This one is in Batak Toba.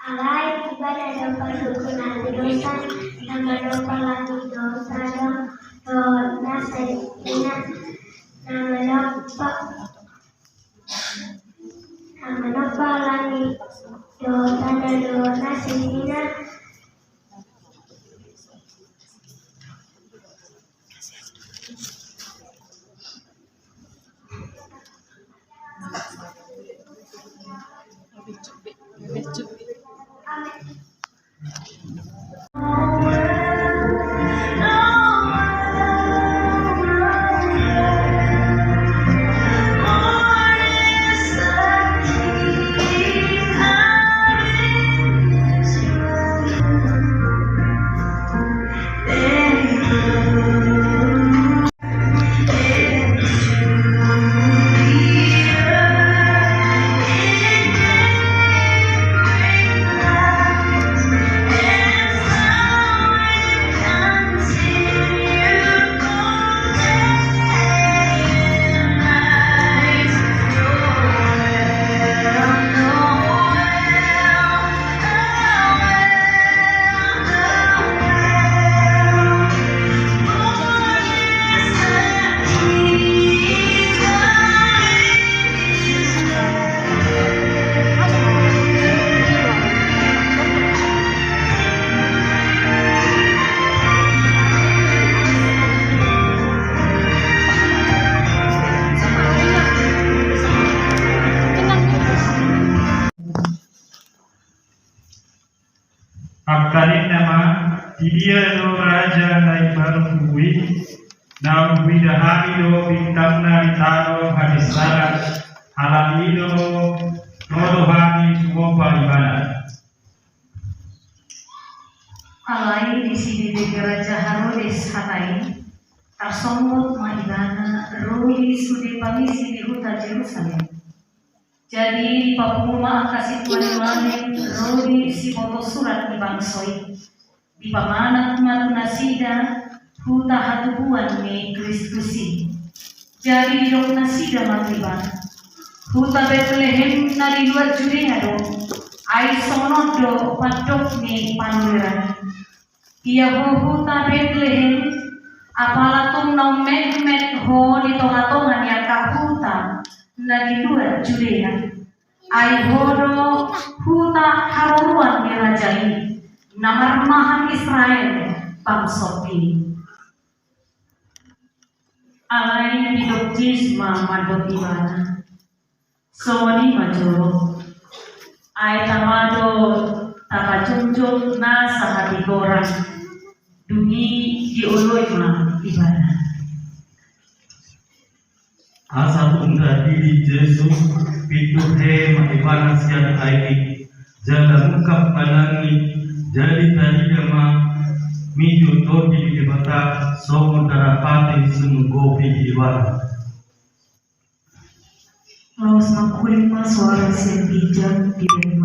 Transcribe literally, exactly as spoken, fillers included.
Alai Ibana do panungkunan dosa, na manompa hami dosa do, do na sesina, na manompa, na manompa hami dosa do, do na sesina. Angka ninna ma, di dia do raja na imbaru tubu i? Na huida hami do bintangna di tano habinsaran, halani i do ro do hami sumomba ibana. Alai disi dibege raja Harodes hata i, tarsongot ma ibana ro i sude pamisi di huta Jerusalem. Jadi dipapungu ma angka sintua ni malim ro di siboto surat ni bangso i. Dipamanat ma tu nasida huta hatubuan ni Kristus i. Jadi didok nasida ma tu ibana: Huta Betlehem na di luat Judea do, ai songon on do pandok ni panurirang i. Ia ho huta Betlehem, apala tung naung metmet ho di tongatonga ni angka huta na di luat Judea, ai ho do huta haroroan ni raja i, na marmahan Israel, bangso i. Alai didok Jesus ma mandok ibana: Songon i ma jolo, ai tama do tapajungjung nasa hatigoran. Dung i dioloi ma ibana. Asa tung tadidi Jesus, pintor he ma ibana sian aek i, jala mungkap ma nang i. Jadi tarida ma minjur tondi ni Debata songon darapati sumunggopi di ibana. Laos mangkuling ma soara sian ginjang di dalam